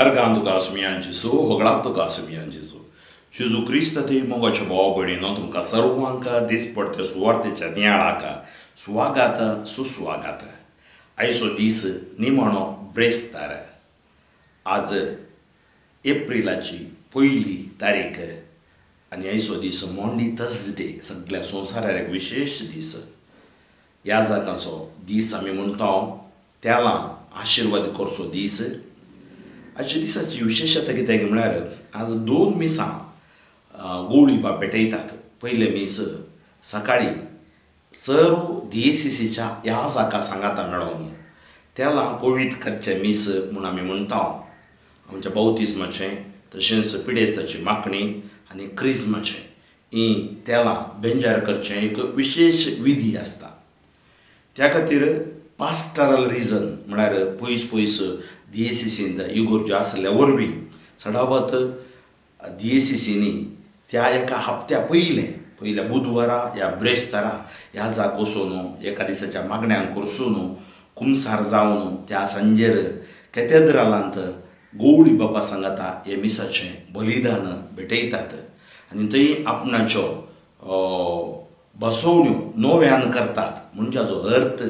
अर्गां तुका सुमयान जेजू, होगळाक तुका सुमयान जेजू. जेजू क्रिस्त ते मोगाच्या भाव भयणीनो, तुमकां सर्वांक दिसपडटे सुवार्तेच्या नियाळाक स्वागत सुस्वागत. आयचो दीस निमाणो ब्रेस्तार. आज एप्रिलाची पयली तारीख आनी आयचो दीस मॉन्डी थर्सडे, सगळ्या संवसारार एक विशेश दीस. ह्या जाकांचो दीस आमी म्हणटा तेलां आशिर्वाद करचो दीस. आजच्या दिसाची विशेशता कितें म्हळ्यार आज दोन मिसां गोवळी बाब भेटयतात. पयलें मीस सकाळीं सर्व दियेसीसीच्या ह्या जाका सांगाता मेळोन तेलां पवित्र करचें मीस म्हूण आमी म्हणटा. आमच्या बावतिस्माचें तशेंच पिडेस्ताची मागणी आनी क्रिज्माचें हीं तेलां बेंजार करचें एक विशेश विधी आसता. त्या खातीर पास्टरल रिजन म्हळ्यार पयस पयस दियेसीसींत इगोर्ज्यो आसल्या वरवीं चडावत दियेसीसींनी त्या एका हप्त्या पयलें पयल्या बुधवारा ह्या ब्रेस्तारा ह्या जाग वचून एका दिसाच्या मागण्यांक करसून कुमसार जावन त्या सांजेर कॅथेड्रालांत गोवळी बापा सांगाता हे मिसाचें बलिदान भेटयतात आनी थंय आपणाच्यो बसवण्यो नव्यान करतात. म्हणजे हाजो अर्थ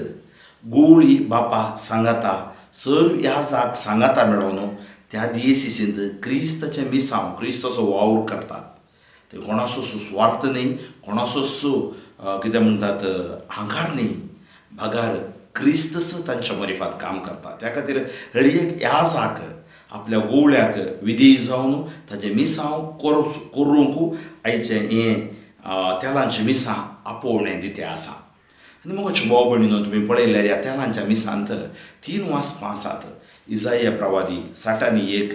गोवळी बापा सांगाता सर्व ह्या जाग सांगाता मेळोन त्या दियेसीसींत क्रिस्ताचें मिसांव क्रिस्ताचो वावर करतात. ते कोणाचो सुस्वार्थ न्ही, कोणाचो कितें म्हणटात हांकार न्ही, बगार क्रिस्तच तांच्या मरिफात काम करता. त्या खातीर हर एक ह्या जाक आपल्या गोवळ्याक विधी जावन ताचें मिसांव करूंक आयचें हें तेलांचें मिसां आपोवणें दितें आसा. आनी मोगाचे भाव भयणीनो, तुमी पळयल्यार ह्या तेलांच्या मिसांत तीन वाचपां आसात. इजाया प्रवादी 61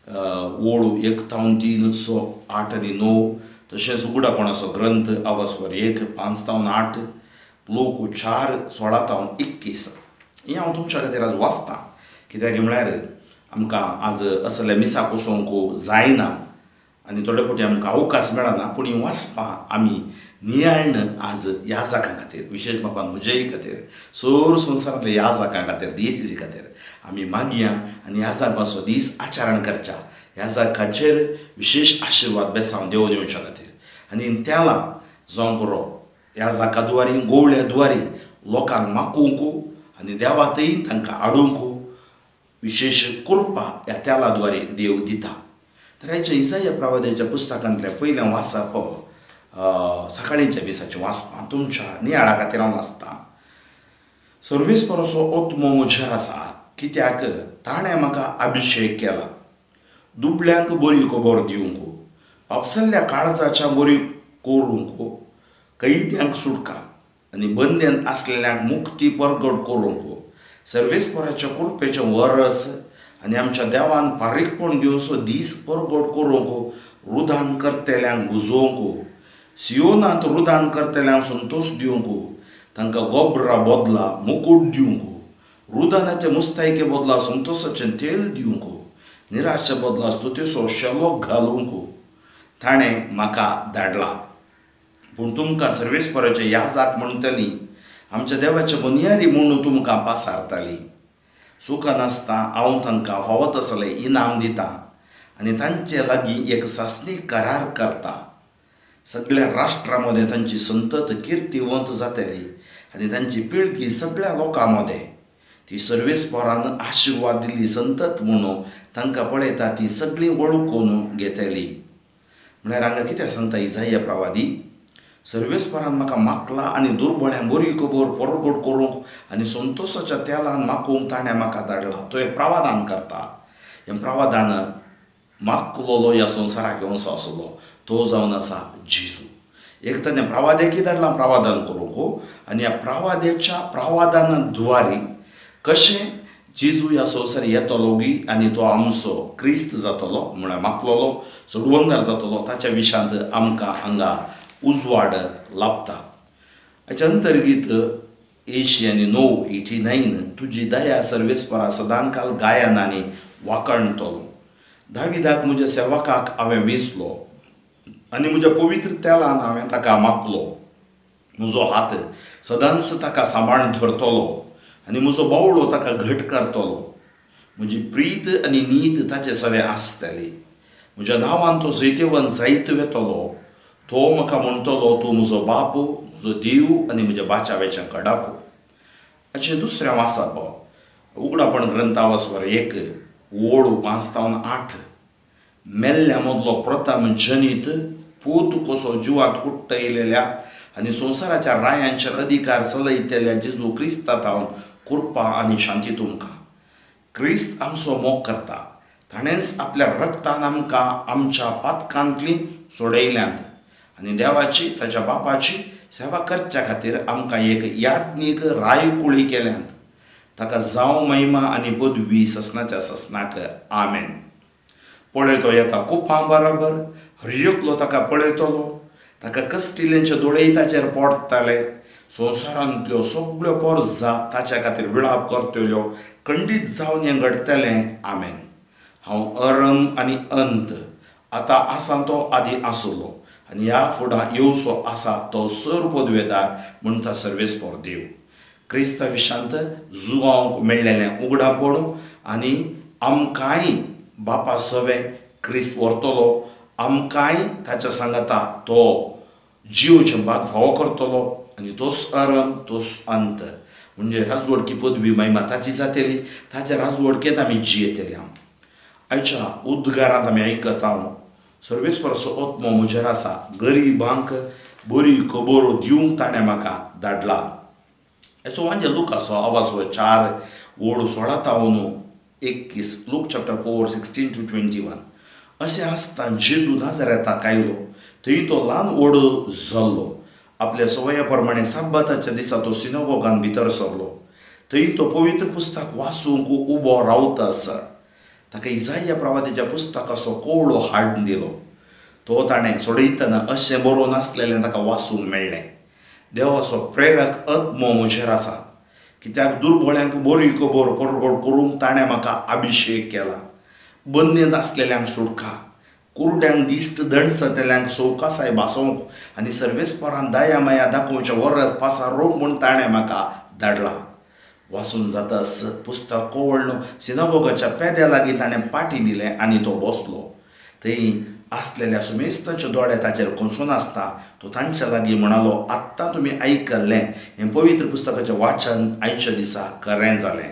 ओळ 1 तावन 3 6 8 आनी 9, तशेंच उगडापणाचो ग्रंथ अवस्वर 1 5 तावन 8, लोक 4 16 तावन 21. हें हांव तुमच्या खातीर आज वाचतां कित्याक म्हळ्यार आमकां आज असल्या मिसाक वचोंक जायना आनी थोडे फावटी आमकां अवकाश मेळना, पूण हीं वाचपां आमी नियाळण आज ह्या जाकां खातीर, विशेश बापान म्हजेय खातीर, सर्व संवसारांतल्या ह्या जाकां खातीर, दियेसीसी खातीर आमी मागया आनी ह्या जाकांचो दीस आचरण करच्या. ह्या जाकाचेर विशेश आशिर्वाद बेसांव देव दिवच्या खातीर आनी तेलां जावंक बरो ह्या जाका द्वारी गोवळ्या द्वारी लोकांक मागूंक आनी देवातय तांकां हाडूंक विशेश कृपा ह्या तेला द्वारे देव दिता. तर आयच्या इजाया प्रवाद्याच्या पुस्तकांतल्या पयलें वाचप सकाळींच्या मिसाचें वाचपां तुमच्या नियाळा खातीर हांव वाचतां. सर्वेस्पराचो आत्मो म्हजेर आसा, कित्याक ताणें म्हाका अभिशेक केला दुबळ्यांक बरी खबर दिवंक, आपसल्ल्या काळजाच्या बरी करूंक, कैद्यांक सुटका आनी बंद्यान आसलेल्यांक मुक्ती परगट करूंक, सर्वेस्पराच्या कृपेचें वरस आनी आमच्या देवान फारीकपण घेवचो दीस परगट करूंक, रुदान करतल्यांक बुजोवंक, सियोनांत रुदान करतल्यांक संतोश दिवंक, तांकां गोबरा बदला मुकूट दिवंक, रुदानाचे मुस्तायके बदला संतोशाचें तेल दिवंक, निराशे बदला स्तुतीचो शेलो घालूंक ताणें म्हाका धाडला. पूण तुमकां सर्वेस्पराचे याजाक म्हणटली, आमच्या देवाचे बुन्यारी म्हूण तुमकां पासारताली. सुखान आसता हांव तांकां फावत आसलें इनाम दिता आनी तांचे लागीं एक सासणी करार करता. सगळ्या राष्ट्रां मदें तांची संतत किर्तिवंत जातली आनी तांची पिळगी सगळ्या लोकां मदें. ती सर्वेस्परान आशिर्वाद दिल्ली संतत म्हणून तांकां पळयता ती सगळीं वळखून घेतली. म्हळ्यार हांगा कितें सांगता इजाया प्रवादी, सर्वेस्परान म्हाका मागला आनी दुर्बळ्यांक बरी खबर परगट करूंक आनी संतोशाच्या तेलान मागूंक ताणें म्हाका धाडला. तो एक प्रावधान करता. हें प्रावधान मागलोलो ह्या संवसाराक येवचो आसलो तो जावन आसा जेजू. एक ताणें प्रावाद्याकय धाडला प्रावधान करूंक आनी ह्या प्रावाद्याच्या प्रावधाना द्वारे कशें जेजू ह्या संवसार येतलो गी आनी तो आमचो क्रिस्त जातलो, म्हळ्यार मागलोलो सोडवंगार जातलो, ताच्या विशांत आमकां हांगा उजवाड लाभता. हाच्या अंतर्गीत 89 89 तुजी दया सर्वेस्परा सदांकाल गायन आनी वाखाणटलो. दाविदाक म्हज्या सेवकाक हांवें वेंचलो आनी म्हज्या पवित्र तेलान हांवें ताका मागलो. म्हजो हात सदांच ताका सांबाळून धरतलो आनी म्हजो बावळो ताका घट करतलो. म्हजी प्रीत आनी नीत ताचे सवें आसतली. म्हज्या नांवान तो जैतेवंत जायत वेतलो. तो म्हाका म्हणटलो, तूं म्हजो बाप, म्हजो देव आनी म्हज्या बाचावेचें कडापो. अशें दुसरें वाचप उगडापण ग्रंथावस्वर 1 ओळ 5 तावन 8. मेल्ल्या मदलो प्रथम जनीत पूत कसो जिवांत उट्टयलेल्या आनी संवसाराच्या रायांचेर अधिकार चलयतल्या जेजू क्रिस्ता तावन कृपा आनी शांती तुमकां. क्रिस्त आमचो मोग करता. ताणेंच आपल्या रक्तान आमकां आमच्या पातकांतली सोडयल्यांत आनी देवाची ताच्या बापाची सेवा करच्या खातीर आमकां एक याज्ञीक रायकुळी केल्यांत. ताका जावं महिमा आनी पदवी ससनाच्या ससनाक. आमेन. पळयतो येता कुपां बराबर, हर एकलो ताका पळयतलो. ताका कस्टिल्यांचे दोळे ताचेर पडटाले. संवसारांतल्यो सगळ्यो पोरजा ताच्या खातीर विळाप करतल्यो. खंडीत जावन हें घडटलें. आमेन. हांव अरम आनी अंत, आतां आसा तो आदी आसलो आनी ह्या फुडां येवचो आसा तो सर पदवेदार म्हणटा सर्वेस्पर देव. क्रिस्ता विशांत जुवांक मेळ्ळेलें उगडापण आनी आमकांय बापा सवें क्रिस्त व्हरतलो. आमकांय ताच्या सांगाता तो जिवचें भाग फावो करतलो आनी तोच अरम तोच अंत म्हणजे राजवडकी पदवी महिमा ताची जातली. ताच्या राजवडकेंत आमी जियेतले. आयच्या उद्गारांत आमी आयकता, सर्वेस्पराचो आत्मो म्हजेर आसा, गरिबांक बरी खबर दिवंक ताणें म्हाका धाडला. हाचो वांजे लुकाचो आवाज हो 4 ओळ 16 तावन 21. Look chapter 4 16 to 21. अशें आसतना जेजू नाजरेताक आयलो. थंय तो ल्हान व्हड जाल्लो. आपल्या सवया प्रमाणे साबाताच्या दिसा तो सिनागोगान भितर सरलो. थंय तो पवित्र पुस्तक वाचूंक उबो रावता आसा. ताका इजाया प्रवादाच्या पुस्तकाचो कोवळो हाडून दिलो. तो ताणें सोडयतना अशें बरोवन आसलेलें ताका वाचूंक मेळ्ळें. देवाचो प्रेरक आत्मो म्हजेर आसा, कित्याक दुर्बळ्यांक बरी खबर परगट करूंक ताणें म्हाका अभिशेक केला. बंदेंत आसलेल्यांक सुटका, कुरड्यांक दिश्ट दणसतल्यांक सवकासाय भासोवंक आनी सर्वेस्परान दया माया दाखोवच्या वरस पासारोवंक म्हूण ताणें म्हाका धाडला. वाचून जाताच पुस्तक कोवळ्ळो सिनागोगाच्या पेद्या लागीं ताणें पाटी दिलें आनी तो बसलो. थंय आसलेल्या सुमेस्तांचे दोळे ताचेर कोसून आसता. तो तांच्या लागीं म्हणालो, आत्तां तुमी आयकल्लें हें पवित्र पुस्तकाचें वाचन आयच्या दिसा खरें जालें.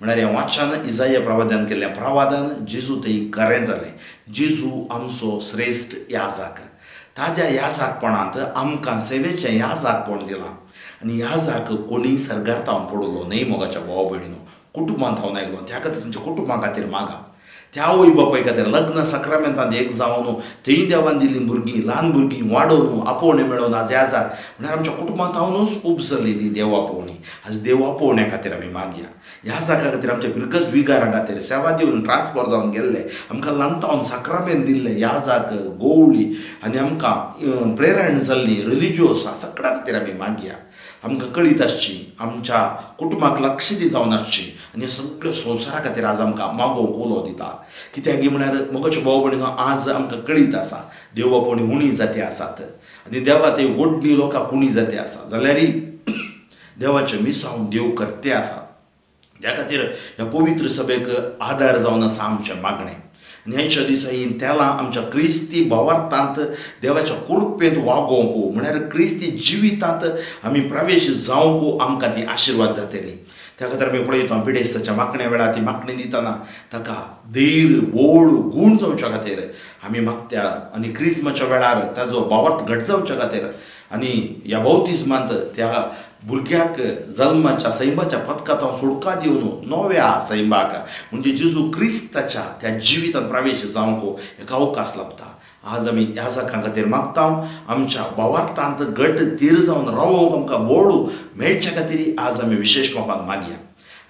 म्हळ्यार हें वाचन इजाया प्रवादान केल्लें प्रवादान जेजू थंय खरें जालें. जेजू आमचो श्रेश्ठ याजक. ताज्या याजकपणांत आमकां सेवेचें याजकपण दिलां. आनी याजक कोणी सर्गार तावन पडलो न्हय मोगाच्या भाव भयणीनो, कुटुंबांत हांव आयलो. त्या खातीर तुमच्या कुटुंबा खातीर मागा. त्या आवय बापाय खातीर लग्न साक्रामेंतांत एक जावन थंय देवान दिल्लीं भुरगीं, ल्हान भुरगीं वाडोवन आपोवणें मेळोवन आज याजाक म्हळ्यार आमच्या कुटुंबांत हांवूच उपजली ती देव आपोवणी. आज देव आपोवण्या खातीर आमी मागया. ह्या जागा खातीर आमच्या फिरगज विगारां खातीर सेवा दिवन ट्रान्सफर जावन गेल्ले, आमकां ल्हान साक्रामेंत दिल्ले याजाक गोवळी आनी आमकां प्रेरण जाल्ली रिलिजियोस सगळ्या खातीर आमी मागया. आमकां कळीत आसची, आमच्या कुटुंबाक लक्ष दी जावन आसची आनी सगळ्यो संवसारा खातीर आज आमकां मागोवंक उलो दिता. कित्याक म्हळ्यार मोगाच्यो भाव भयणीनो, आज आमकां कळीत आसा देव आपोवणी उणी जाती आसात आनी देवा ते ओडणी लोकांक उणी जाती आसा, जाल्यारय देवाचें मिसांव देव करते आसा. त्या खातीर ह्या पवित्र सभेक आदार जावन आसा आमचें मागणें. आनी आयच्या दिसा ही तेलां आमच्या क्रिस्ती भावार्थांत देवाच्या कृपेंत वागोवंक म्हळ्यार क्रिस्ती जिवितांत आमी प्रवेश जावंक आमकां ती आशिर्वाद जातली. त्या खातीर आमी पळयता पिडेस्ताच्या मागण्या वेळार ती मागणी दितना ताका धैर्य बोळ गूण जावच्या खातीर आमी मागत्या आनी क्रिस्माच्या वेळार ताजो भावार्थ घट जावच्या खातीर आनी ह्या बौतिज्मांत त्या भुरग्याक जल्माच्या सैमाच्या पदकांत सुटका दिवन नव्या सैमाक म्हणजे जेजू क्रिस्ताच्या त्या जिवितांत प्रवेश जावंक एक अवकाश लाभता. आज आमी ह्या जाकां खातीर मागता. आमच्या भावार्थांत घट थीर जावन रावोवंक आमकां बोळू मेळच्या खातीर आज आमी विशेश मापान मागया.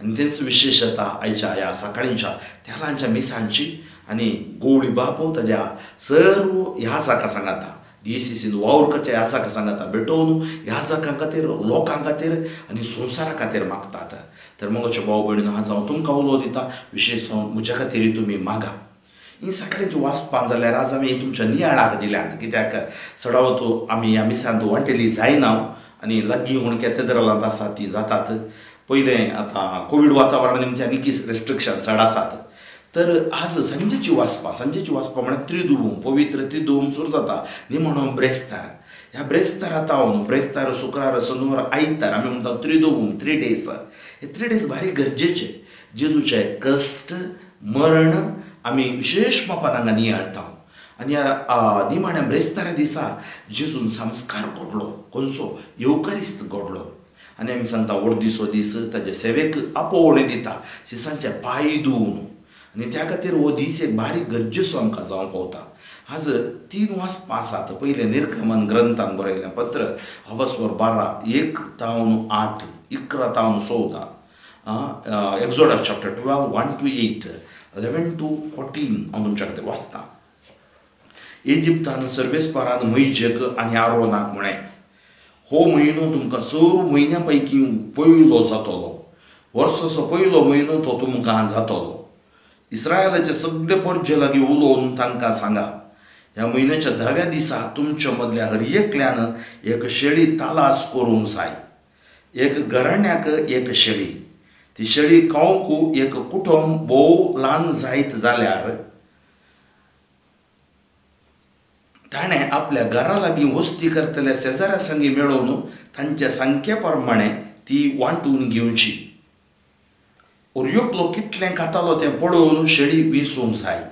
आनी तेच विशेशता आयच्या ह्या सकाळींच्या तेलांच्या मिसांची आनी गोवळी बापो ताज्या सर्व ह्या जाका सांगाता डीसीसीन वावर करच्या ह्या जाका सांगाता भेटोवन ह्या जाकां खातीर लोकां खातीर आनी संवसारा खातीर मागतात. तर मोगाचे भाव भयणीनो, आज हांव तुमकां उलो दिता, विशेश म्हज्या खातीर तुमी मागा. ही सकाळीं वाचपाक जाल्यार आज आमी तुमच्या नियाळाक दिल्यांत, कित्याक चडावत आमी ह्या मिसांत वांटेली जायना आनी लागीं कोण कॅथेड्रलांत आसा ती जातात. पयलें आतां कोवीड वातावरण निमतान आनी रेस्ट्रिक्शन चड आसात. तर आज सांजेची वाचपां, सांजेची वाचपां म्हळ्यार त्रिदुवूम, पवित्र त्रिदुवूम सुरू जाता निमाणो ब्रेस्तार. ह्या ब्रेस्तारा तावन ब्रेस्तार, शुक्रार, शनिवार, आयतार आमी म्हणटा त्रिदुवूम, 3 डेज. हे 3 डेज भारी गरजेचे. जेजूचे कश्ट, मरण आमी विशेश मापान हांगा नियाळटा. आनी ह्या निमाण्या ब्रेस्तारा दिसा जेजून संस्कार घडलो, खंयचो येवकारिस्त घडलो. आनी आमी सांगता वर्दीसो दीस ताजे सेवेक आपोवणें दिता, शिसांचे पांय धुवन. आनी त्या खातीर हो दीस एक बारीक गरजेचो आमकां जावंक पावता. आज 3 वाचपां आसात. पयलें निर्गमन ग्रंथान बरयलें पत्र अवस्वर 12 1 तावन 8 11 तावन 14, Exodus chapter 12 1 to 8 11 to 14 हांव तुमच्या खातीर वाचतां. इजिप्तान सर्वेस्परान मोयजेक आनी आरोनाक म्हळें, हो म्हयनो तुमकां सर्व म्हयन्या पैकी पयलो जातलो, वर्साचो पयलो म्हयनो तो तुमकां जातलो. इस्रायलाचे सगळे परजे लागीं उलोवन तांकां सांगा, ह्या म्हयन्याच्या 10व्या दिसा तुमच्या मदल्या हर एकल्यान एक शेळी तालास करूंक जाय, एक घराण्याक एक शेळी. ती शेळी खावंक एक कुटुंब भोव ल्हान जायत जाल्यार ताणें आपल्या घरा लागीं वस्ती करतल्या शेजाऱ्या संगी मेळोवन तांच्या संख्ये प्रमाणे ती वांटून घेवची. एकलो कितलें खातालो तें पळोवन शेळी विसूंक जाय.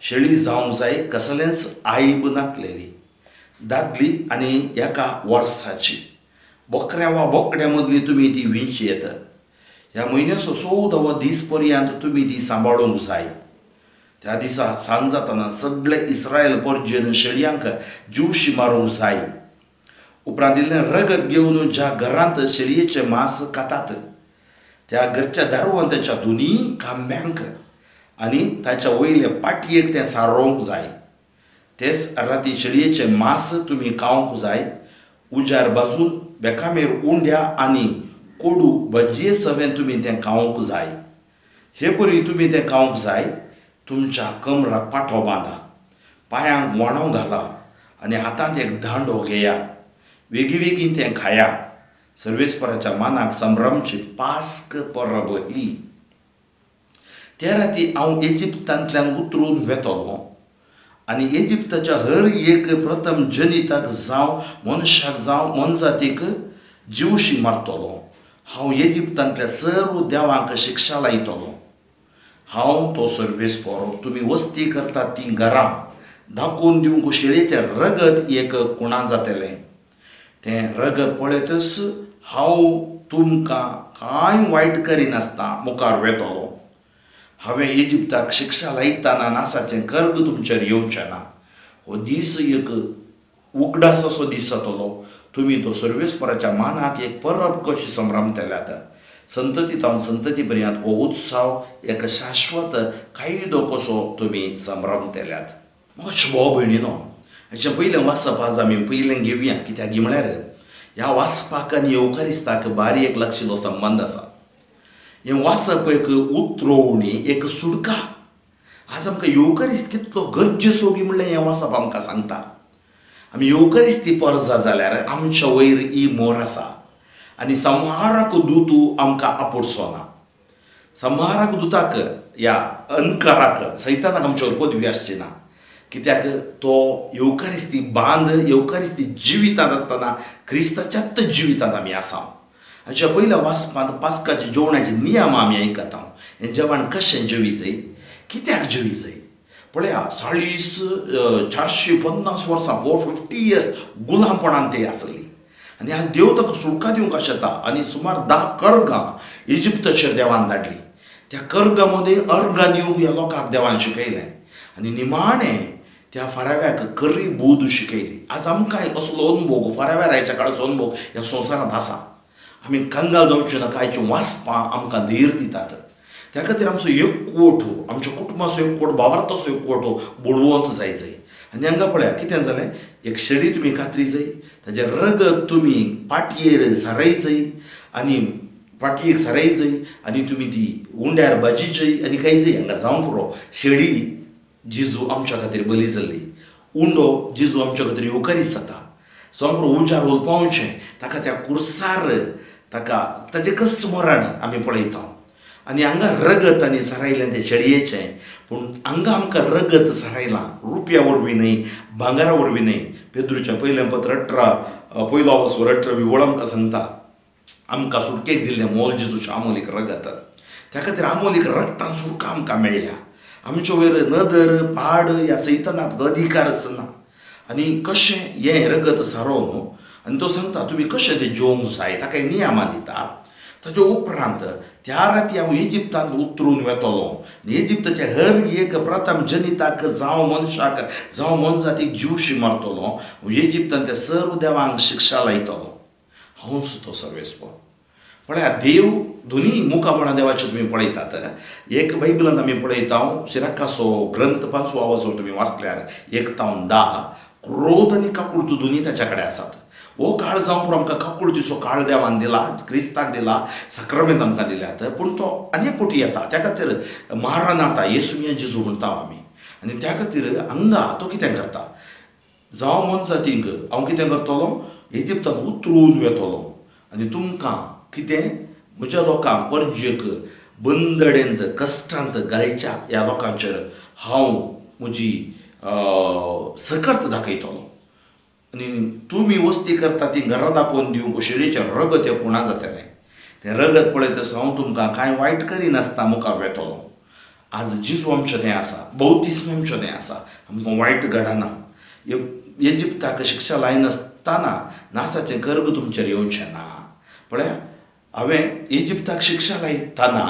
शेळी जावंक जाय कसलेंच आयब नासलेली, दादली आनी एका वर्साची. बोकऱ्या वा बोकड्या मदली तुमी ती विंची येत. ह्या म्हयन्याचो 14वो दीस पर्यंत तुमी ती सांबाळूंक जाय. त्या दिसा सांज जातना सगळे इस्रायल परजेन शेळयांक जिवशी मारूंक जाय. उपरांत इल्लें रगत घेवन ज्या घरांत शेळयेचें मांस खातात त्या घरच्या दारवंताच्या दोनी खांब्यांक आनी ताच्या वयले पाटयेक तें सारोवंक जाय. तेच राती शेळयेचें मांस तुमी खावंक जाय. उजार बाजून बेकामेर उंड्या आनी कोडू भजये सवें तुमी तें खावंक जाय. हे परी तुमी तें खावंक जाय. तुमच्या कमराक पाटो बांदा, पांयांक वाणो घाला आनी हातांत एक दांडो घेया. वेगीं वेगीं तें खाया. सर्वेस्पराच्या मानाक संभ्रमची पास्क परब ही. त्या राती हांव इजिप्तांतल्यान उतरून वेतलो आनी इजिप्ताच्या हर एक प्रथम जनिताक जावं मनशाक जावं मनजातीक जिवशी मारतलो. हांव इजिप्तांतल्या सर्व देवांक शिक्षा लायतलो. हांव तो सर्वेस्पर. तुमी वस्ती करतात तीं घरां दाखोवन दिवंक शेळयेचें रगत एक कुणा जातलें. तें रगत पळयतच हांव तुमकां कांय वायट करिनासतना मुखार वेतलो. हांवें इजिप्ताक शिक्षा लायतना नासाचें कर्ग तुमचेर येवचें ना. हो दीस एक उगडास असो दीस जातलो. तुमी तो सर्वेस्पराच्या मानाक एक परब कशी संभ्रमतल्यात. संतती तावन संतती पर्यंत हो उत्सव एक शाश्वत कायदो कसो तुमी संभ्रमतल्यात. म्हाका भाव भयणीनो, हाचें पयलें वाचप आज आमी पयलें घेवया. कित्याक म्हळ्यार ह्या वाचपाक आनी येवकारिस्ताक बारी एक लागशिल्लो संबंद आसा. हें वाचप एक उतरोवणी, एक सुडका. आज आमकां येवकारिस्त कितलो गरजेचो बी म्हणल्यार हें वाचप आमकां सांगता. आमी येवकारिस्ती परजा जाल्यार आमच्या वयर ही मोर आसा आनी संहारक दूत आमकां आपोडचो ना. संहारक दुताक ह्या अनकाराक सैतानाक आमच्या वयर पदवी आसची ना. कित्याक तो येवकारिस्ती बांद, येवकारिस्ती जिवितांत आसतना क्रिस्ताच्याच जिवितांत आमी आसा. हाच्या पयल्या वाचपांत पास्काच्या जेवणाचे नियम आमी आयकता. हें जेवण कशें जेवी जाय, कित्याक जेवी जाय. पळया 450 वर्सां, 450 इयर्स गुलामपणान ते आसली. आनी आज देव ताका सुटका दिवंक आशेता. आनी सुमार 10 कर्गां इजिप्ताचेर देवान धाडली. त्या कर्गां मदीं अर्गां दिवंक ह्या लोकांक देवान शिकयलें. आनी निमाणें त्या फाराव्याक करी बूद शिकयली. आज आमकां असलो अनुभव, फाराव्या रायच्या काळाचो अनुभव ह्या संवसारांत आसा. आमी कंगाल जावचे नाका. हाचीं वाचपां आमकां धीर दितात. त्या खातीर आमचो एकवट, आमच्या कुटुंबाचो एकवट, भावार्थाचो एकवट बळवंत जाय जाय. आनी हांगा पळया कितें जालें, एक शेळी तुमी कातरी जाय, ताजें रगत तुमी पाटयेर सारय जाय आनी पाटयेक सारय जाय आनी तुमी ती उंड्यार भाजी जाय आनी खाय जाय. हांगा जावंक पुरो. शेळी जेजू आमच्या खातीर बली जाल्ली, उंडो जेजू आमच्या खातीर येवकारीच जाता. समरो उजार उलपावचें ताका त्या कुर्सार ताका ताजें कश्ट मरण आमी पळयता आनी हांगा रगत आनी सारायलें तें शेळयेचें पूण हांगा आमकां रगत सारायलां रुपया वरवीं न्हय भांगरा वरवीं न्हय. पेद्रूचें पयलें पत्र 18 पयलो आवसवर 18 विवळ आमकां सांगता आमकां सुटकेक दिल्लें मोल जेजूचें आमोलीक रगत. त्या खातीर आमोलीक रगतान सुटका आमकां मेळ्ळ्या. आमचे वयर नदर पाड ह्या सैतानाक अधिकारच ना. आनी कशें हें रगत सारोवन आनी तो सांगता तुमी कशें तें जेवंक जाय ताका नियमां दिता. ताजे उपरांत त्या राती हांव इजिप्तांत उतरून वेतलो इजिप्ताच्या हर एक प्रथम जनिताक जावं मनशाक जावं मनजातीक जिवशी मारतलो इजिप्तांत त्या सर्व देवांक शिक्षा लायतलो. हांवच तो सर्वेस्पर. पळया देव दोनी मुखामळां देवाचे तुमी पळयतात. एक बायबलांत आमी पळयता सिराकासो ग्रंथ 5 आवाजो तुमी वाचल्यार 1 ते 10 क्रोध आनी काकुळटो दोनी ताच्या कडेन आसात. हो काळ जावं पुरो आमकां काकुळटीचो काळ देवान दिला क्रिस्ताक दिला साक्रामेंत आमकां दिल्यात पूण तो आनी एक फावटी येता. त्या खातीर मारनाथा येसुमिया जेजू म्हणटा आमी. आनी त्या खातीर हांगा तो कितें करता जावं मनजातींक हांव कितें करतलो इजिप्तांत उतरून वेतलो आनी तुमकां कितें म्हज्या लोकांक परजेक बंदडेंत कश्टांत घालच्या ह्या लोकांचेर हांव म्हजी सकर्त दाखयतलो. आनी तुमी वस्ती करता ती घरां दाखोवन दिवंक शेळीचें रगत हें कोणा जातलें तें रगत पळयतच हांव तुमकां कांय वायट करिनासतना मुखार वेतलो. आज जेजू आमचें तें आसा बौतिस्म आमचें तें आसा आमकां वायट घडना. इजिप्ताक शिक्षा लायनासतना नासाचें कर्ग तुमचेर येवचें ना. पळया हांवें इजिप्ताक शिक्षा लायतना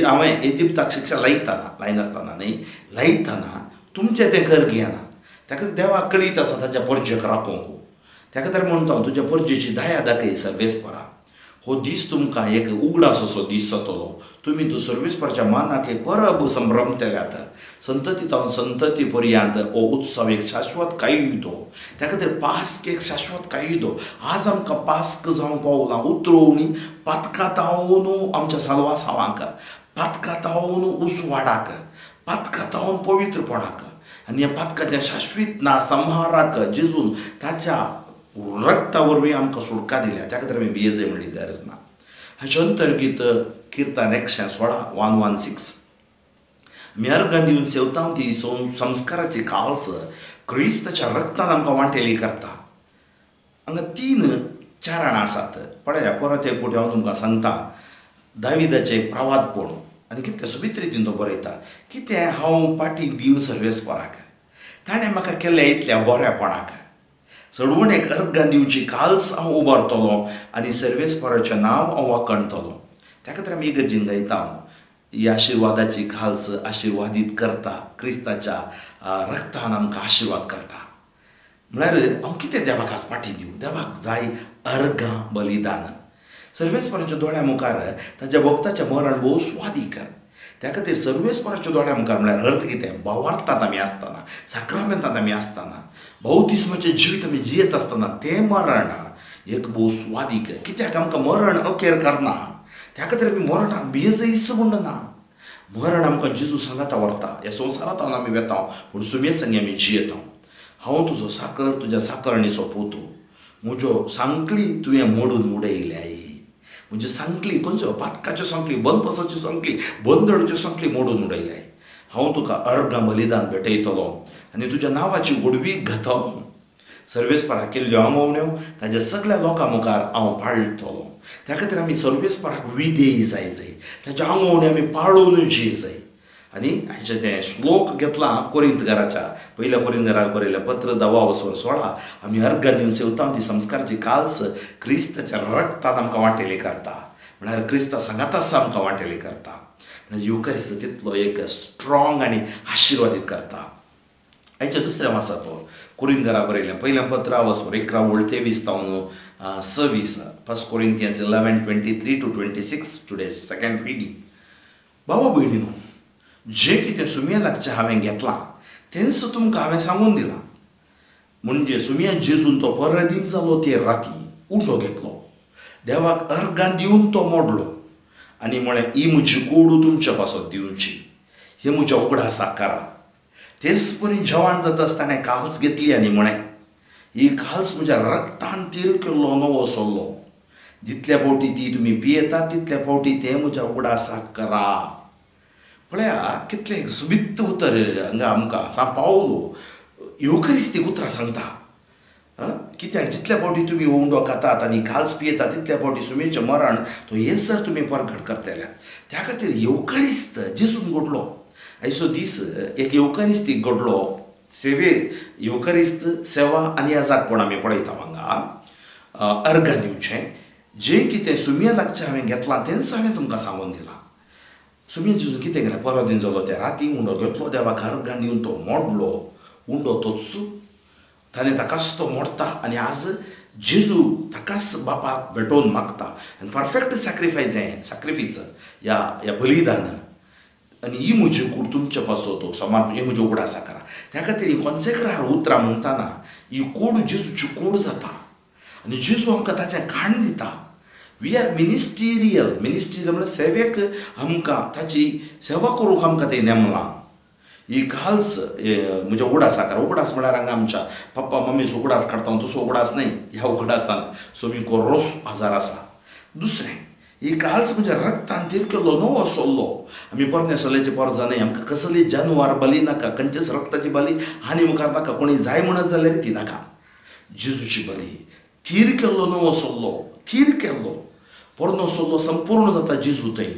हांवें इजिप्ताक शिक्षा लायतना लायनासतना न्हय लायतना तुमचें तें कर्ग येना. ताका देवाक कळीत आसा ताच्या परजेक राखोवंक. ताका तर म्हणटा हांव तुज्या परजेची दया दाखय सर्वेस्परा. हो दीस तुमकां एक उगडास असो दीस जातलो. तुमी तो सर्वेस्पराच्या मानाक एक परब संभ्रमतल्यात संतती तावन संतती पर्यंत हो उत्सव एक शाश्वत कायदो. त्या खातीर पास्क एक शाश्वत कायदो. आज आमकां पास्क जावंक पावलां उतरोवणी पातकां तावन आमच्या साल्वासावांक पातकां तावन उसवाडाक पातकां तावन पवित्रपणाक आनी ह्या पातकाच्या शाश्वीत ना संहाराक जेजून ताच्या रगता वरवीं आमकां सुटका दिल्या. त्या खातीर आमी भियेजय म्हणली गरज ना. हाचे अंतर्गीत किर्तन 116 116 आमी अर्गां दिवन सेवता ती संस्काराची काल्स क्रिस्ताच्या रगतान आमकां वांटेली करता. हांगा 3 चारणां आसात. पळया परत एक फावटी हांव तुमकां सांगता दाविदाचें एक प्रवादपण आनी कितले सोबीत रितीन तो बरयता कितें हांव पाटी दिवं सर्वेस्पराक ताणें म्हाका केल्ल्या इतल्या बऱ्यापणाक चडवणेक अर्गां दिवची काल्स हांव उबारतलो आनी सर्वेस्पराचें नांव हांव वाखणतलो. त्या खातीर आमी इगर्जेन गायता ही आशिर्वादाची खाल्स आशिर्वादीत करता क्रिस्ताच्या रगतान आमकां आशिर्वाद करता. म्हळ्यार हांव कितें देवाक आज पाटी दिवं देवाक जाय अर्गां बलिदान. सर्वेस्पराच्या दोळ्या मुखार ताच्या भक्ताचें मरण भोव स्वादीक. त्या खातीर सर्वेस्पराच्या दोळ्या मुखार म्हळ्यार अर्थ कितें भावार्थांत आमी आसतना साक्रामेंतांत आमी आसतना बौतिस्माचें जिवीत आमी जियेत आसतना तें मरण एक भोव स्वादीक. कित्याक आमकां मरण अखेर करना. त्या खातीर आमी मरणाक भियेजयच म्हूण ना. मरण आमकां जेजू सांगाता व्हरता ह्या संवसारांत आमी वेता पूण सुमे संगी आमी जियेता. हांव तुजो साकर तुज्या साकरणीचो पोतो म्हज्यो सांकली तुवें मोडून उडयल्याय. म्हणजे सांकली खंयच्यो पातकाच्यो सांकली बनपसाच्यो सांकली बंदडच्यो सांकली मोडून उडयल्याय. हांव तुका अर्गां बलिदान भेटयतलो आनी तुज्या नांवाची व्हडवीक घातलो. सर्वेस्पराक केल्ल्यो आंगवण्यो ताज्या सगळ्या लोकां मुखार हांव पाळटलो. त्या खातीर आमी सर्वेस्पराक विधेय जाय जाय ताज्या आंगवण्यो आमी पाळून जिये जाय. आनी हाचें तें श्लोक घेतला कोरिंतकाराच्या पयल्या कोरिंतकाराक बरयलें पत्र 10:16 आमी अर्गां दिवन सेवता ती संस्काराची काल्स क्रिस्ताच्या रगतान आमकां वांटेली करता. म्हळ्यार क्रिस्ता सांगाताच आमकां वांटेली करता. म्हळ्यार युकरिस्त तितलो एक स्ट्रॉंग आनी आशिर्वादीत करता. हाचें दुसरें आसा तो कोरिंतकाराक बरयलें पयलें पत्र 11:23 तावन 26 1 Corinthians 11:23 to 26 today second reading. भावा भयणीनो जें कितें सुमया लागचें हांवें घेतलां तेंच तुमकां हांवें सांगून दिलां. म्हणजे सुमया जेजून तो परदीन जालो ते राती उठो घेतलो देवाक अर्गां दिवन तो मोडलो आनी म्हळें ही म्हजी कोडू तुमच्या पासत दिवची हे म्हज्या उगडासाक करा. तेच परी जेवण जाता आसतना काल्स घेतली आनी म्हळें ही काल्स म्हज्या रगतान तीर केल्लो नवो सल्लो. जितल्या फावटी ती तुमी पियेता तितल्या फावटी तें म्हज्या उगडासाक करा. पळया कितलें सोबीत उतर हांगा आमकां सांत पावलो येवखरिस्तीक उतरां सांगता. कित्याक जितल्या फावटी तुमी उंडो खातात आनी काल्स पियेतात तितल्या फावटी सुमेचें मरण तो येसर तुमी परगट करतल्यात. त्या खातीर येवकारिस्त जेजून घडलो आयचो दीस एक येवकारिस्तीक घडलो सेवे येवकारिस्त सेवा आनी याजाकपण आमी पळयता हांगा अर्गां दिवचें जें कितें सुमया लागचें हांवें घेतलां तेंच हांवें तुमकां सांगून दिलां. सुमया जेजून कितें केलें परत दिन जालो त्या राती उंडो घेतलो देवाक अर्गां दिवन तो मोडलो उंडो तोच ताणें ताकाच तो मोडटा आनी आज जेजू ताकाच बापाक भेटोवन मागता आनी परफेक्ट सॅक्रिफायस हें सॅक्रिफीस ह्या ह्या बलिदान आनी ही म्हजी कूड तुमचे पासत समर्पण ही म्हजी उगडासा करा. त्या खातीर ही कॉन्सेक्रार उतरां म्हणटाना ही कूड जेजूची कूड जाता आनी जेजू आमकां ताचें खाण दिता. We are ministerial ministerial म्हळ्यार सेवेक आमकां ताची सेवा करूंक आमकां तें नेमलां. ही काल्स म्हज्या उगडासा करा. उगडास म्हळ्यार हांगा आमच्या पप्पा मम्मीचो उगडास काडटा तसो उगडास न्हय. ह्या उगडासांत सोमीको रोस आजार आसा. दुसरें ही काल्स म्हणजे रक्तान थीर केल्लो नवो सोल्लो. आमी पोरण्या सोल्याचे पोरजा न्हय. आमकां कसली जानवर बली नाका, खंयचेच रक्ताची बली आनी मुखार नाका. कोणी जाय म्हणत जाल्यार ती नाका. जेजूची बली थीर केल्लो नवो सोल्लो, थीर केल्लो पोरनो सोल्लो संपूर्ण जाता जेजू थंय.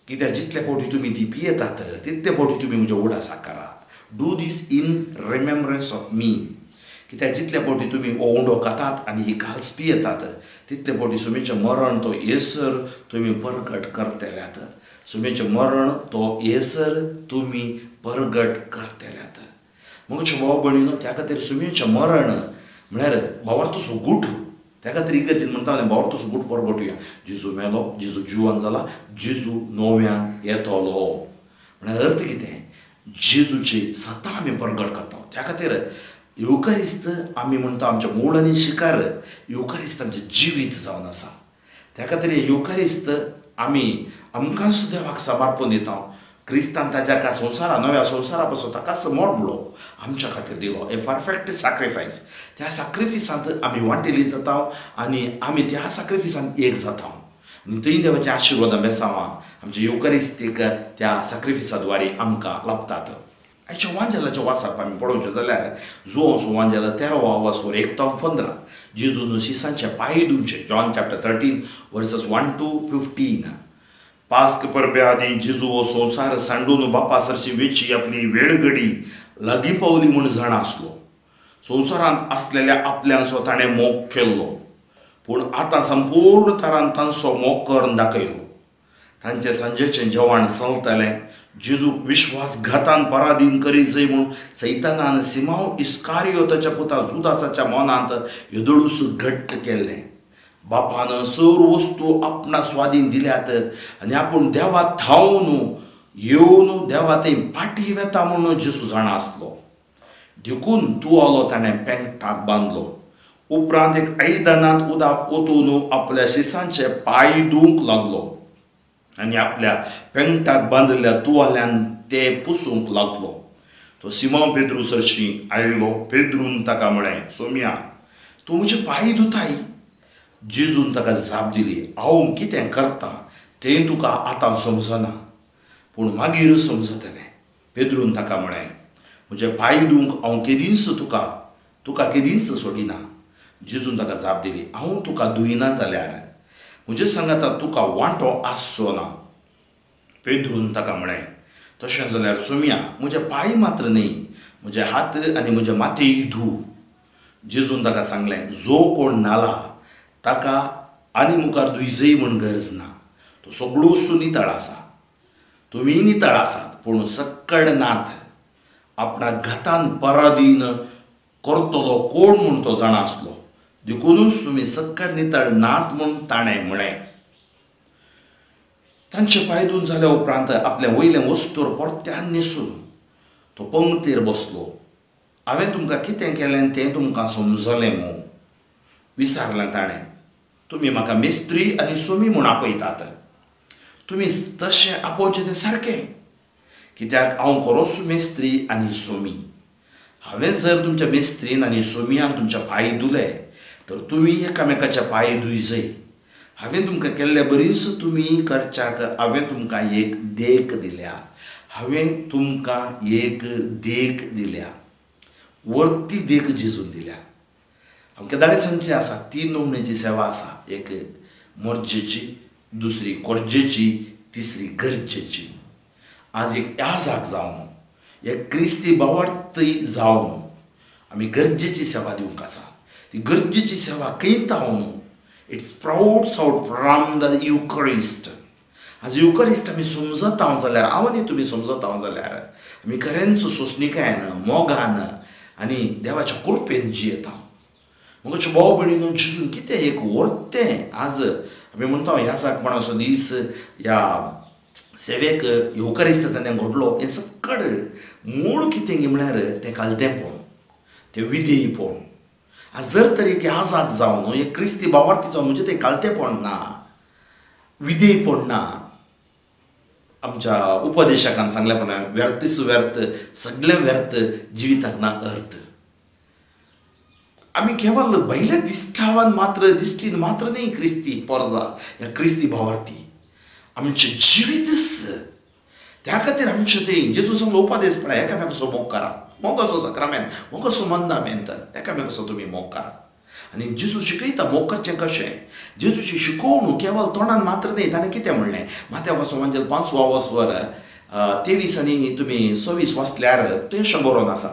कित्याक जितले फावटी तुमी ती पियेतात तितले फावटी तुमी म्हज्या उगडासाक करात. Do this in remembrance of me. कित्याक जितले फावटी तुमी हो उंडो खातात आनी ही काल्स पियेतात तितले फावटी सुमेचें मरण तो येसर तुमी परगट करतल्यात. सुमेचें मरण तो येसर तुमी परगट करतल्यात. मगचे भाव भयणीनो त्या खातीर सुमेचें मरण म्हळ्यार भावार्थाचो गूठ. त्या खातीर इगर्जेन म्हणटा भावार्थाचो गूठ परगटुया. जेजू मेलो, जेजू जिवन जाला, जेजू नव्यान येतलो म्हळ्यार अर्थ कितें जेजूची सता आमी परगट करता. त्या खातीर येवकारिस्त आमी म्हणटा आमच्या मूळ आनी शिकार येवकारिस्त आमचें जिवीत जावन आसा. त्या खातीर येवकारिस्त आमी आमकांच देवाक समर्पण दिता. क्रिस्तान ताज्या का संवसारा नव्या संवसारा पासून ताकाच मोडलो आमच्या खातीर दिलो ए परफेक्ट सॅक्रिफायस. त्या सॅक्रिफिसांत आमी वांटेली जाता आनी आमी त्या सॅक्रिफिसांत एक जाता आनी थंय देवाचे आशिर्वादां बेसांवां आमच्या येवकारिस्तीक त्या सॅक्रिफिसा द्वारे आमकां लाभतात. आयच्या वांजेलाच्या वासाप आमी पळोवचें जाल्यार जुवांचो वांजेल 13 वासोर 1 ते 15 जेजून शिसांचे पांय धुवचे. John chapter 13 verses 1 to 15. पास्क परबे आदीं जेजू हो संवसार सांडून बापा सरशी वेची आपली वेळगडी लागीं पावली म्हूण जाणा आसलो. संवसारांत आसलेल्या आपल्यांचो ताणें मोग केल्लो पूण आतां संपूर्ण तरान तांचो मोग करून दाखयलो. तांचें सांजेचें जेवण चलतलें. जेजूक विश्वासघातान पराधीन करीत जय म्हूण सैतानान सिमांव इस्कारियोताच्या पुता जुदासाच्या मनांत येदोळूस घट्ट केल्लें. बापान सर्व वस्तू आपणा स्वाधीन दिल्यात आनी आपूण देवा थावन येवन देवा थंय पाटी वेता म्हणून जेजू जाणा आसलो. देखून तुवालो ताणें पेंगटाक बांदलो. उपरांत एक आयदनांत उदक ओतून आपल्या शिसांचे पांय धुवंक लागलो आनी आपल्या पेंगटाक बांदिल्ल्या तुवाल्यान ते पुसूंक लागलो. तो सिमांव पेद्रू सरशी आयलो. पेद्रून ताका म्हळें, सोम्या तूं म्हजे पांय धुताय. जेजून ताका जाप दिली, हांव कितें करता तें तुका आतां समजना पूण मागीर समजतलें. पेद्रून ताका म्हळें, म्हजे पांय धुवंक हांव केदींच तुका केदींच सोडिना. जेजून ताका जाप दिली, हांव तुका धुयना जाल्यार म्हजे सांगाता तुका वांटो आसचो ना. पेद्रून ताका म्हळें, तशें जाल्यार सोम्या म्हजे पांय मात्र न्हय म्हजे हात आनी म्हजे माथेय धू. जेजून ताका सांगलें, जो कोण न्हाला ताका आनी मुखार धुयजय म्हूण गरज ना, तो सगळोसो नितळ आसा. तुमी नितळ आसात पूण सक्कड नात. आपणा घातान पराधीन करतलो कोण म्हूण तो जाणा आसलो, देखूनच तुमी सक्कड नितळ नात म्हूण ताणें म्हळें. तांचे पांय धुवन जाल्या उपरांत आपलें वयलें वस्तूर परत्यान न्हेसून तो पंगतीर बसलो. हांवें तुमकां कितें केलें तें तुमकां समजलें मूं? विचारलें ताणें. तुमी म्हाका मिस्त्री आनी सोमी म्हूण आपयतात, तुमी तशें आपोवचें तें सारकें, कित्याक हांव खरोच मिस्त्री आनी सोमी. हांवें जर तुमच्या मिस्त्रीन आनी सोमियान तुमच्या पांय धुले तर तुमी एकामेकाच्या पांय धुयजय. हांवें तुमकां केल्ले बरीच तुमी करच्याक हांवें तुमकां एक देख दिल्या, हांवें तुमकां एक देख दिल्या, वर्ती देख जेजून दिल्या. आमकां दाळे सांगचें आसा, तीन नमण्याची सेवा आसा, एक मोर्जेची, दुसरी कोर्जेची, तिसरी गरजेची. आज एक याजाक जावन, एक क्रिस्ती भावार्थी जावन आमी गरजेची सेवा दिवंक आसा. ती गरजेची सेवा खंयता न्हू, it sprouts out from the Eucharist. आज युकरिस्ट आमी समजता जाल्यार, हांव आनी तुमी समजता जाल्यार आमी खरेंच सोंसणिकायेन, मोगान आनी देवाच्या कृपेन जियेता. म्हज्या भाव भयणीनो, जेजून कितें एक व्हरतें आज आमी म्हणटा ह्या साकपणाचो दीस, ह्या सेवेक येवकारिस्त ताणें घडलो, हें सकड मूळ कितें म्हळ्यार तें कालतेंपण, तें विधेयपण. आज जर तर एक याजाक जावन, एक क्रिस्ती भावार्थी जावन म्हजें तें कालतेंपण ना, विधेयपण ना, आमच्या उपदेशकान सांगल्या प्रमाणे व्यर्थीच व्यर्थ, सगळें व्यर्थ, जिविताक ना अर्थ. आमी केवल भायल्या दिश्टावान मात्र, दिश्टीन मात्र न्ही क्रिस्ती पोरजा ह्या क्रिस्ती भावार्थी, आमचें जिवीतच. त्या खातीर आमचें तें जेजू सांगलो उपदेश पळय, एकामेकाचो मोग करा, मोगाचो साक्रामेंत, मोगाचो मंदामेंत, एकामेकाचो तुमी मोग करा. आनी जेजू शिकयता मोग करचें कशें. जेजूची शिकोवणूक केवल तोंडान मात्र न्ही, ताणें कितें म्हणलें मात्या वसो 5 वसवर 23 आनी तुमी 26 वाचल्यार तें अशें बरोवन आसा,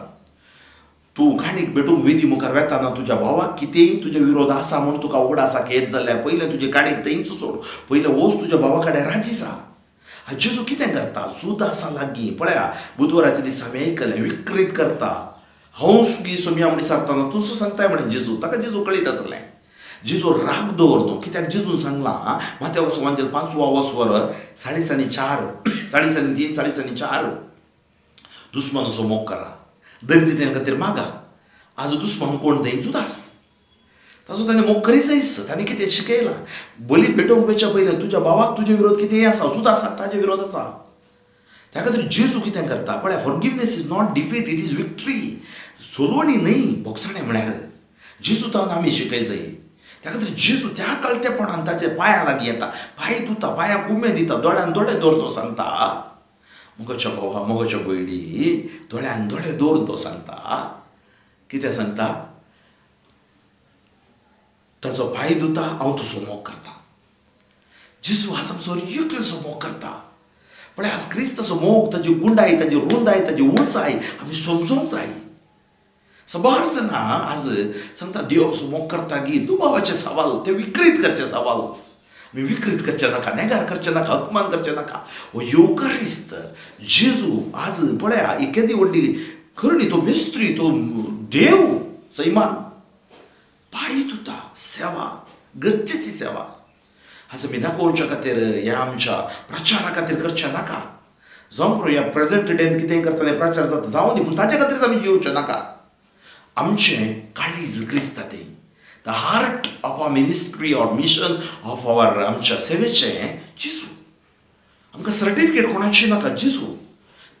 तूं काणीक भेटूंक वेदी मुखार वेताना तुज्या भावाक कितेंय तुज्या विरोध आसा म्हूण तुका उगडासाक येत जाल्यार पयलें तुजें काणीक थंयच सोड, पयलें वच तुज्या भावा कडेन राजी जा. जेजू कितें करता, जुदासा लागीं पळया बुधवाराच्या दिसा आमी आयकलें, विकृत करता, हांव सुगी सोमया म्हण सांगतना तूं सांगताय म्हणें जेजू, ताका जेजू कळीत आसलें. जेजू राग दवर न्हू, कित्याक जेजून सांगलां मात्या वसो 5 वसवर 4.5 4, 3.5 4.5 4, दुस्मानाचो मोग करा, दरिद्रते खातीर मागा. आज दुस्मान कोण थंय जुदास, ताचो ताणें मोग करी जायच. ताणें कितें शिकयलां, बली पेटोवंक वयच्या पयलीं तुज्या भावाक तुजे विरोध कितेंय आसा, जुदासाक ताजे विरोध आसा. त्या खातीर जेजू कितें करता पळय, forgiveness is not defeat, it is victory. सोलवणी न्हय भोगसाणें म्हळ्यार जेजू तावन आमी शिकय जाय. त्या खातीर जेजू त्या कळतेपणान ताच्या पांयां लागीं येता, पांय धुता, पांयाक उमे दिता, दोळ्यान दोळे दवर तो सांगता, म्हज्या भावा म्हज्या भयणी दोळ्यान दोळे दवर तो सांगता. कितें सांगता, ताचो पांय धुता, हांव तुजो मोग करता. जेजू आज आमचो एकल्याचो मोग करता. पळय आज क्रिस्ताचो मोग, ताजी गुंडाय, ताजी रुंदाय, ताजी उंचाय आमी समजोंक जाय. सबार जाणां आज सांगता देव आमचो मोग करता गी, दुबावाचें सवाल, तें विकृत करचें सवाल. आमी विकृत करचें नाका, नेगार करचें नाका, अपमान करचें नाका. हो येवकारिस्त जेजू आज पळया ही केदी व्हडली करणी, तो मिस्त्री, तो देव सैमान पांय धुता, सेवा, गरजेची सेवा. आज आमी दाखोवच्या खातीर, ह्या आमच्या प्रचारा खातीर करचें नाका. जावं पुरो ह्या प्रेजेंट डेन कितें करतना प्रचार जाता जावं दी, पूण ताच्या खातीरच आमी जियोवचें नाका. आमचें काळीज क्रिस्ता तें, the heart of our ministry or mission of our आमच्या सेवेचें जेजू. आमकां सर्टिफिकेट कोणाची नाका, जेजू.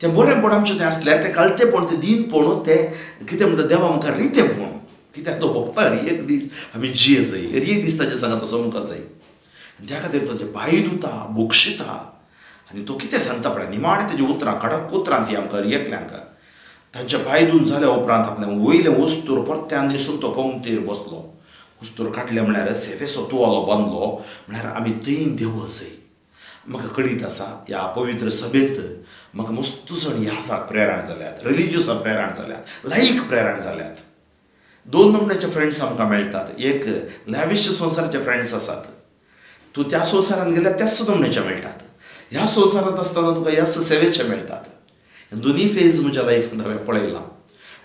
तें बरेंपण आमचें तें आसल्यार तें कालतेपण, तें दीनपण, तें कितें म्हणटा देवा मुखार रितेपण. कित्याक तो भोगता एक दीस आमी जिये जाय, एक दीस ताजें सांगता समजूंक जाय. आनी त्या खातीर ताजे पांय धुता, बक्षिता. आनी तो कितें सांगता पळय, निमाणें तेजी उतरां, कडक उतरां ती आमकां एकल्यांक. तांच्या पांय धुवन जाल्या उपरांत आपल्या वयलें वस्तूर परत्यान न्हेसून तो पंक्तीर बसलो. वस्तूर काडलें म्हळ्यार सेवेचो तुवालो बांदलो म्हळ्यार आमी थंय देवळ जाय. म्हाका कळीत आसा ह्या पवित्र सभेंत म्हाका मस्त जाण ह्या प्रेरण जाल्यात, रिलिजियस प्रेरण जाल्यात, लायक प्रेरण जाल्यात. 2 नमुन्याचे फ्रेंड्स आमकां मेळटात, एक लॅविश संवसाराचे फ्रेंड्स आसात, तूं त्या संवसारांत गेल्यार त्याच नमुन्याचे मेळटात, ह्या संवसारांत आसतना तुका ह्याच सेवेचे मेळटात. दोनूय फेज म्हज्या लायफांत हांवें पळयलां.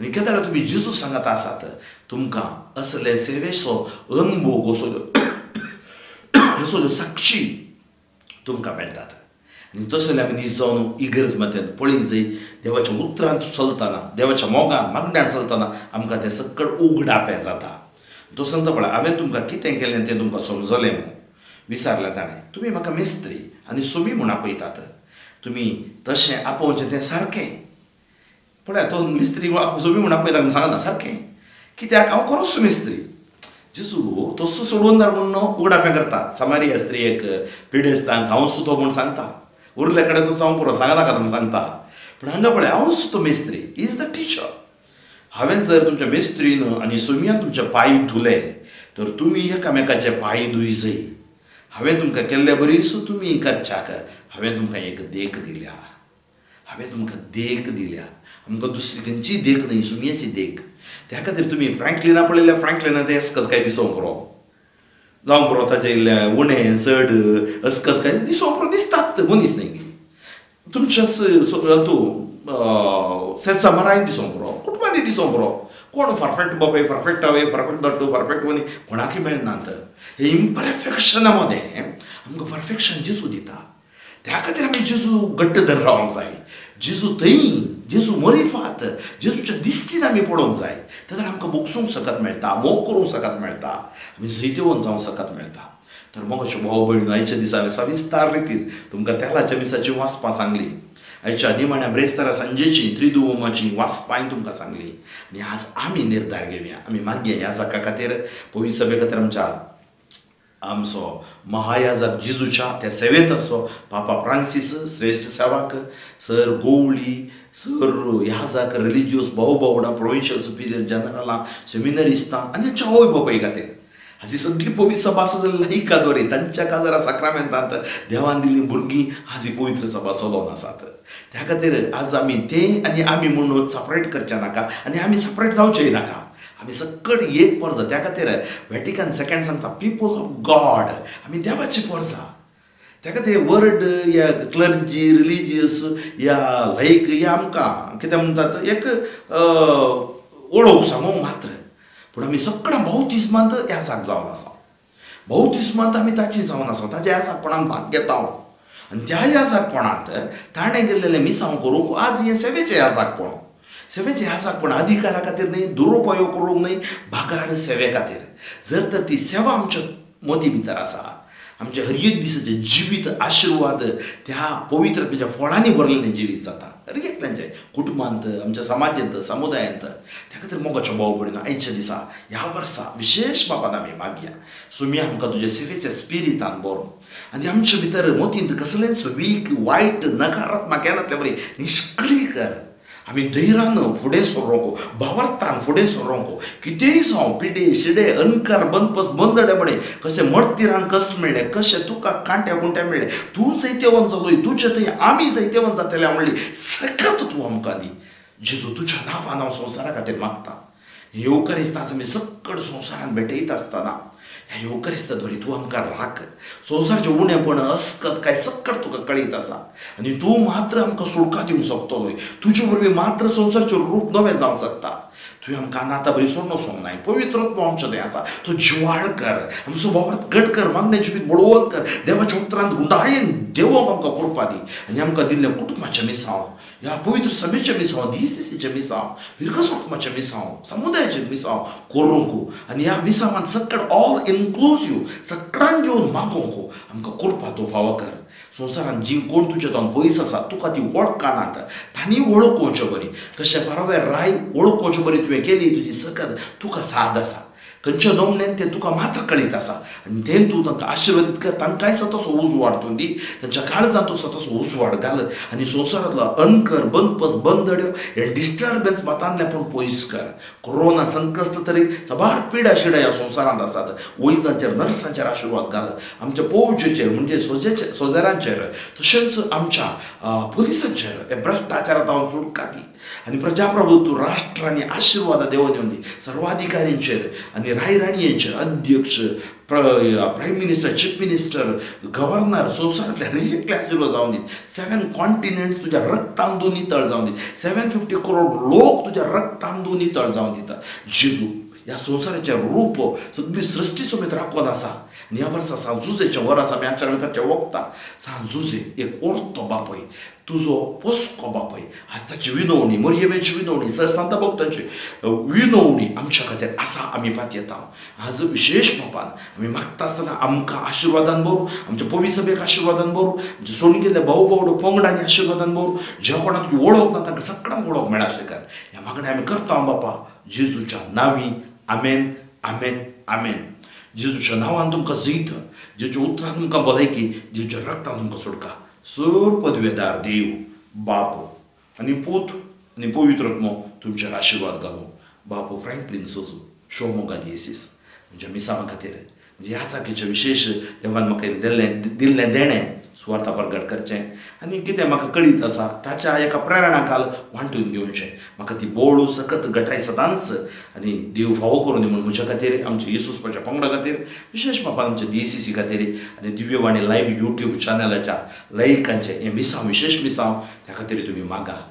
आनी केन्ना तुमी जेजू सांगात आसात, तुमकां असले सेवेचो अनुभव, असल्यो साक्षी तुमकां मेळटात. आनी तसले आमी नीज जावन इगर्ज मात्यान पळय जाय, देवाच्या उतरांत चलतना, देवाच्या मोगान मागण्यान चलतना आमकां तें सकट उगडापें जाता. तो सांगता पळय, हांवें तुमकां कितें केलें तें तुमकां समजलें म्हूण विचारलें ताणें, तुमी म्हाका मिस्त्री आनी सोमी म्हूण आपयतात, तुमी तशें आपोवचें तें सारकें. पळय तो मिस्त्री सोमी म्हूण आपयता म्हूण सांगना, सारकें, कित्याक हांव खरोच मिस्त्री. जेजू तसो सोडून दार म्हणून उगडापें करता समारिया स्त्रियेक पिडेस्तांक हांव सुतो म्हूण सांगता उरले कडेन तूं जावंक पुरो सांगनाका म्हूण सांगता पूण हांगा पळय हांव सुतो मेस्त्री is the teacher. हांवें जर तुमच्या मेस्त्रीन आनी सोमयान तुमचे पांय धुले तर तुमी एकामेकाचे पांय धुयजय. हांवें तुमकां केल्ले बरी सो तुमी करच्याक हांवें तुमकां एक देख दिल्या. हांवें तुमकां देख दिल्या. आमकां दुसरी खंयची देख न्हय सुमयाची देख. त्या खातीर तुमी फ्रँकलिना पळयल्या फ्रँकलिना तें अस्कत काय दिसोंक पुरो जावंक पुरो ताचें इल्लें उणें चड अस्कत काय दिसोंक पुरो दिसतात मनीस न्हय तुमच्या तूं सेचामराय दिसोंक पुरो कुटुंबांनी दिसोंक पुरो कोण परफेक्ट बापाय परफेक्ट आवय परफेक्ट धाडटो परफेक्ट वनी कोणाकय मेळनात. हे इम्परफेक्शना मदें आमकां परफेक्शन जेजू दिता. त्या खातीर आमी जेजू घट्ट धरून रावंक जाय. जेजू थंय जेजू मरिफात जेजूच्या दिश्टीन आमी पळोवंक जाय. तेन्ना आमकां भोगसूंक सकत मेळटा मोग करूंक सकत मेळटा आमी जैतिवंत जावंक सकत मेळटा. तर मोगाच्यो भाव भयणीनो आयच्या दिसा हांवें सविस्तार रितीन तुमकां तेलाच्या मिसाची वाचपां सांगली. आयच्या निमाण्या ब्रेस्तारा सांजेची त्रिदुवमाची वाचपां हांवें तुमकां सांगली. आनी आज आमी निर्धार घेवया आमी मागया ह्या जाका खातीर पवित्र सभे खातीर आमच्या आमचो महायाजक जेजूच्या त्या सेवेंत आसो पापा फ्रांसीस श्रेश्ठ सेवक सर गोवळी सर याजक रिलिजियस भाव भावडां प्रोविन्शियल सुपिरियर जनरलां सेमिनरिस्तां आनी तांच्या आवय बापाय खातीर हाजी सगळी पवित्र सभा आसा जाल्यार लायका द्वारे तांच्या काजारा साक्रामेंतांत देवान दिल्लीं भुरगीं हाजी पवित्र सभा चलोवन आसात. त्या खातीर आज आमी ते आनी आमी म्हणून सपरेट करचें नाका आनी आमी सपरेट जावचेंय नाका. आमी सकट एक पर्जा. त्या खातीर वेटिकन सेकंड सांगता पीपल ऑफ गॉड आमी देवाची पर्जा. त्या खातीर वर्ड या क्लर्जी रिलिजियस या लायक या आमकां कितें म्हणटात एक वळख सांगूंक मात्र पूण आमी सगळ्या बावतिस्मांत याजाक जावन आसा. बावतिस्मांत आमी ताची जावन आसा ताच्या याजाकपणान भाग घेता आनी त्या याजाकपणांत ताणें केल्लेलें मिसांव करूंक आज हें सेवेचें याजाकपण सेवेचें याजाकपण अधिकारा खातीर न्हय दुरुपयोग करूंक न्हय भागार सेवे खातीर. जर तर ती सेवा आमच्या मती भितर आसा आमच्या हर एक दिसाचें जिवीत आशिर्वाद त्या पवित्र आत्म्याच्या फळांनी भरलेलें जिवीत जाता हर एकल्यांचें कुटुंबांत आमच्या समाजांत समुदायांत. त्या खातीर मोगाच्यो भाव भयणीनो आयच्या दिसा ह्या वर्सा विशेश बापान आमी मागया सुमी आमकां तुज्या सेवेच्या स्पिरितान बरो आनी आमच्या भितर मतींत कसलेंच वीक वायट नकारात्मक येनातले बरी निश्क्रीय कर. आमी धैर्यान फुडें सरोंक भावार्थान फुडें सरोंक कितेंय जावं पिडे शिडे अनकार बंदपस बंदडे बडे कशें मर्तिरांक कश्ट मेळ्ळे कशें तुका कांट्या कुंट्या मेळ्ळे तूं जैतेवंत जालोय तुजे थंय आमी जैतेवंत जातले म्हणली सकत तूं आमकां दी. जेजू तुज्या नांवान हांव संवसारा खातीर मागता. येवकारिस्त आज आमी सकड संवसारान भेटयता आसतना ह्या येवकारिस्ता द्वारे तूं आमकां राख. संवसाराचें उणेपण अस्कत काय सकट तुका कळीत आसा आनी तूं मात्र आमकां सुटका दिवंक शकतलोय. तुजे वरवीं मात्र संवसाराचें रूप नवें जावंक शकता. तुवें आमकां नाता बरी सोडून वचोंक नाय. पवित्रत्व आमचें थंय आसा तो जिवाळ कर आमचो भावार्थ घट कर मागणें जिवीत बळवंत कर देवाच्या उतरांत गुंडायेन देवोंक आमकां कृपा दी आनी आमकां दिल्लें कुटुंबाचें मिसांव ह्या पवित्र सभेचें मिसांव डीसीसीचें मिसांव फिरकस कुटुंबाचें मिसांव समुदायाचें मिसांव करूंक आनी ह्या मिसांवान सकट ऑल इन्क्लुजीव सगळ्यांक घेवन मागोवंक आमकां कृपा तूं फावो कर. संवसारान जी कोण तुज्या तोंड पयस आसा तुका ती वळखनात तांणी वळखोवचे बरी कशें फारावे राय वळखोवचे बरी तुवें केली तुजी सकत तुका साद आसा खंयच्या नमनेन तें तुका मात्र कळीत आसा आनी तें तूं तांकां आशिर्वादीत कर. तांकांय सतसो उजवाड तूं दी तांच्या काळजांत तूं सतसो उजवाड घाल आनी संवसारांतलो अनकर बंदपस बंदड्यो हे डिस्टर्बन्स मतांतलें पूण पयस कर. कोरोना संकश्ट तरी साबार पिडा शिडा ह्या संवसारांत आसात वैजांचेर नर्सांचेर आशिर्वाद घाल आमच्या फौजेचेर म्हणजे सोजेरांचेर तशेंच आमच्या पुलिसांचेर हे भ्रश्टाचारांत हांव सुटका दी आनी प्रजाप्रभुत्व राष्ट्र आनी आशिर्वाद देव दिवन दी सर्वाधिकाऱ्यांचेर आनी रायराणयेंचेर अध्यक्ष prime minister chief minister governor संवसारांतल्या हर एकल्या आशिर्वाद जावन दीत. 7 कॉन्टिनेंट्स तुज्या रक्तान दोन नितळ जावन दीत. 750 करोड लोक तुज्या रक्तान दोन नितळ जावन दिता. जेजू ह्या संवसाराचें रूप सगळी सृश्टी समेत राखून आसा आनी ह्या वर्सा सांत जुजेचें वर आसा आमी आचरण करचें वखता. सांत जुजे एक ओर्तो बापय तुजो पोसको बापय आज ताची विनवणी मरियमेची विनवणी सर सांता भक्तांची विनवणी आमच्या खातीर आसा आमी पातयेता. आज विशेश बापान आमी मागता आसतना आमकां आशिर्वादान भरू आमच्या पवित्र सभेक आशिर्वादान भरू आमच्या सोडून गेल्ल्या भाऊ भावडो पंगडांनी आशिर्वादान भरू ज्या कोणाक तुजी वळख ना तांकां सगळ्यांक वळख मेळा शकत ह्या मागण्या आमी करता बापा जेजूच्या नांवी. आमेन. आमेन, आमेन. जेजूच्या नांवान तुमकां जैत, जेजूच्या उतरान तुमकां भलायकी, जेजूच्या रक्तान तुमकां सुटका. सर पदवेदार देव बाप आनी पूत आनी पवित्र आत्मो तुमचेर आशिर्वाद घालूं. बापू फ्रँकलीन सोजू, शिवमोगा दियेसीस. म्हज्या मिसांवा खातीर, म्हणजे ह्या सारकेचें विशेश देवान म्हाका दिल्लें देणें सुवार्था परगट करचें आनी कितें म्हाका कळीत आसा ताच्या एका प्रेरणा काल वांटून घेवचें. म्हाका ती बोळू सकत गटाय सदांच आनी देव फावो करूं दी म्हूण म्हज्या खातीर, आमच्या येसुसपाच्या पंगडा खातीर, विशेश मापान आमच्या DCC खातीर आनी दिव्यवाणी लायव्ह यूट्यूब चॅनलाच्या लयकांचें हें मिसांव, विशेश मिसांव, त्या खातीर तुमी मागा.